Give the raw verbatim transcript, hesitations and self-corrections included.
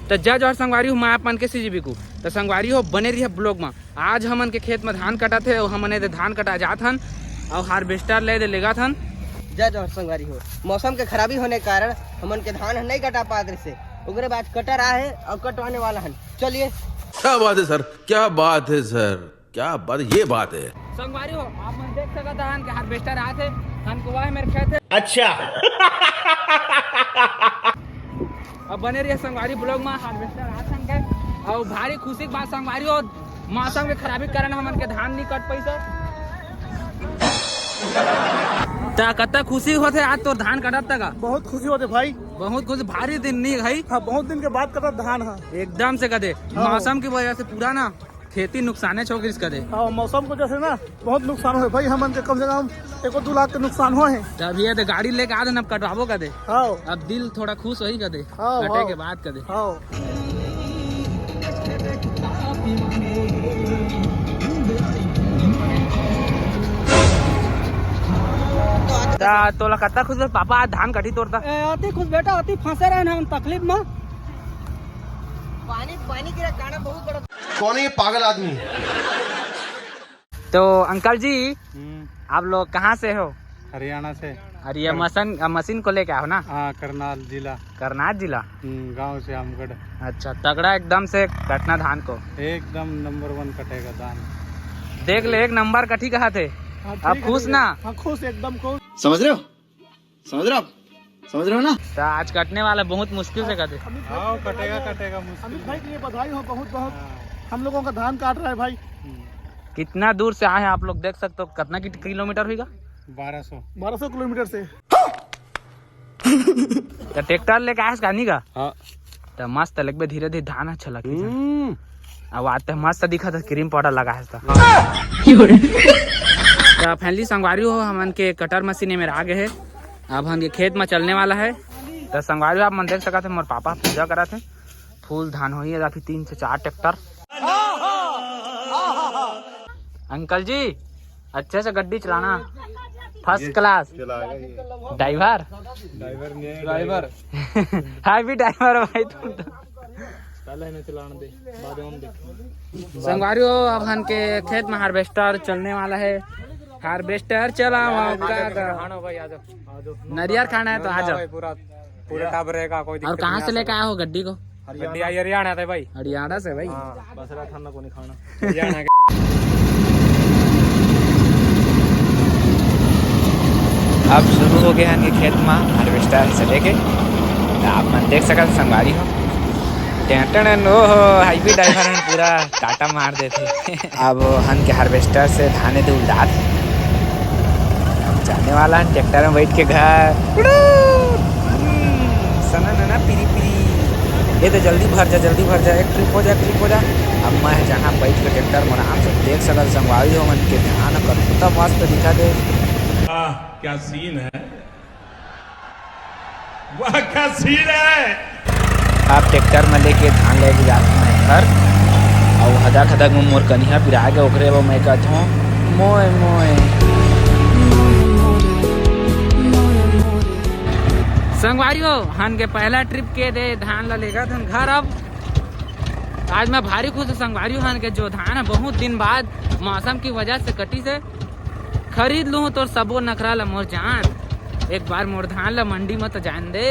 त जय जोहार संगवारी हो, मैं आप मन के सीजी बिकू। त संगवारी हो, बने रहिए vlog में। आज हमन के खेत में धान कटत हे, अउ हमन एदे धान कटा जात हन, अउ harvester ले दे लेगत हन। जय जोहार संगवारी हो, मौसम के खराबी होने के कारण हमन के धान नहीं कटा पात रहिसे, ओकरे बाद कटर आए हे अउ कटवाने वाला हन। चलिए। क्या बात है सर, क्या बात है सर, क्या बात, ये बात है। संगवारी हो, आप मन देख सकत हन कि harvester आत हे, हन कुआ हे मेरे खेत हे। अच्छा। अब बने रहिए संगवारी vlog में, harvester आत हन के। अउ भारी खुशी के बात संगवारी हो, मौसम के खराबी के कारण हमन के धान नहीं कट पैसा। त कत्ता खुशी होथे आज तोर धान कटत तक? बहुत खुशी होथे भाई। बहुत खुशी, भारी दिन नहीं भाई। हाँ, बहुत दिन के बाद कटत धान है। एकदम से कदे हाँ। मौसम की वजह से पूरा ना खेती नुकसाने छो गिरिस कदे। हाँ, मौसम को जैसे ना बहुत नुकसान होय भाई, हमन के कम से कम एको दू लाख के नुकसान होय हे। त अभी ये दे गाड़ी लेके आ देना, अब कटवाबो कदे। हाँ। अब दिल थोड़ा खुश होही कदे, हाँ, कटे हाँ। के बाद कदे। हाँ। त तोला कत्ता खुश होय पापा आज धान कटी तोर त? ए, अति खुश बेटा, अति फंसे रहे हम तकलीफ में। पानी, पानी गिरा, गाना बहुत बड़ा। कौन है ये पागल आदमी? तो अंकल जी, हम्म। आप लोग कहाँ से हो? हरियाणा से। और ये कर- मसन-, अ, मशीन को लेके आओ ना? हाँ, करनाल जिला। करनाल जिला? हम्म, गांव से आमगढ़। अच्छा, तगड़ा एकदम से कटना धान को। एकदम नंबर वन कटेगा धान। देख ले, एक नंबर कटी कहा थे। हाँ, अब ठीक है, खुश ठीक है। ना? हाँ, खुश, एकदम खुश। समझ रहे हो? समझ रहे हो आप? समझ रहे हो ना? तो आज कटने वाला बहुत मुश्किल से कटे। अमित भाई हाँ, के लिए कटेगा, बधाई हो। कटेगा, मुश्किल अमित भाई है। के लिए बधाई हो बहुत बहुत। हाँ। हम लोगों का धान काट रहा है भाई। कितना दूर से आए हैं आप लोग, देख सकते हो कितना कि-, किलोमीटर होगा? बारह सौ। बारह सौ किलोमीटर से। तो ट्रैक्टर लेके आए का नहीं का? हाँ। तो मस्त लगबे धीरे धीरे धान अच्छा लगथे। हम्म। अब आते मस्त दिखत हे, क्रीम पाउडर लगा हे त। त finally संगवारी हो, हमन के कटर मशीन में आ गए हे। अब हमन के खेत में चलने वाला हे। त संगवारी हो, आप मन देख सकत हे, मोर पापा पूजा करत हे। फुल धान होही, या फिर तीन से चार ट्रैक्टर। अंकल जी, अच्छे से गड्डी चलाना, फर्स्ट क्लास। Driver, driver. हाय भी ड्राइवर भाई तुम तो। पहले इन्हें चलाने दे, बाद में हम देखेंगे। संगवारी हो, अब हन के खेत में हार्वेस्टर चलने वाला है। हार्वेस्टर चलाओ काका। हाँ भाई, आ जाओ, आ जाओ। नरियर खाना है तो आ जाओ। भाई, पूरा, पूरा टाबर रहेगा, कोई और दिक्कत कहाँ नहीं से आ लेके सकता। आए हो गड्डी को? गड्डी आई हरियाणा से भाई। हरियाणा से भाई। हाँ, बस रहा खाना को नहीं खाना। हरियाणा के। अब शुरू हो गए हैं खेत में हार्वेस्टर से लेके, तो आप मन देख सकत संगवारी हो। टेंटन, ओहो, हाईवे ड्राइवर ने पूरा टाटा मार देते। अब हन के हार्वेस्टर से धाने दे उलदात। अब जाने वाला है ट्रैक्टर में बैठ के घर। उड़ू! हम्म, सना नना पिरी पिरी। ये तो जल्दी भर जा, जल्दी भर जा, एक ट्रिप हो जा, ट्रिप हो जा। अब मैं जहाँ बैठ के ट्रैक्टर में आराम से देख सकत संगवारी हो मन के धान कर कितना मस्त दिखा दे। आह, क्या सीन है। वाह, क्या सीन है। आप ट्रैक्टर में लेके धान लेके जात हन घर, अउ हदक हदक में मोर कनिहा पिरा गे, ओकरे बर मैं कहत हूँ, मोए मोए। संगवारी हो, हन के पहला ट्रिप के दे धान ला लेगत हन घर। अब आज मैं भारी खुश हूँ संगवारी हो, हन के जो धान है बहुत दिन बाद मौसम की वजह से कटी से खरीद लूँ तोर सबो नखरा ला मोर जान, एक बार मोर धान ला मंडी में तो जान दे।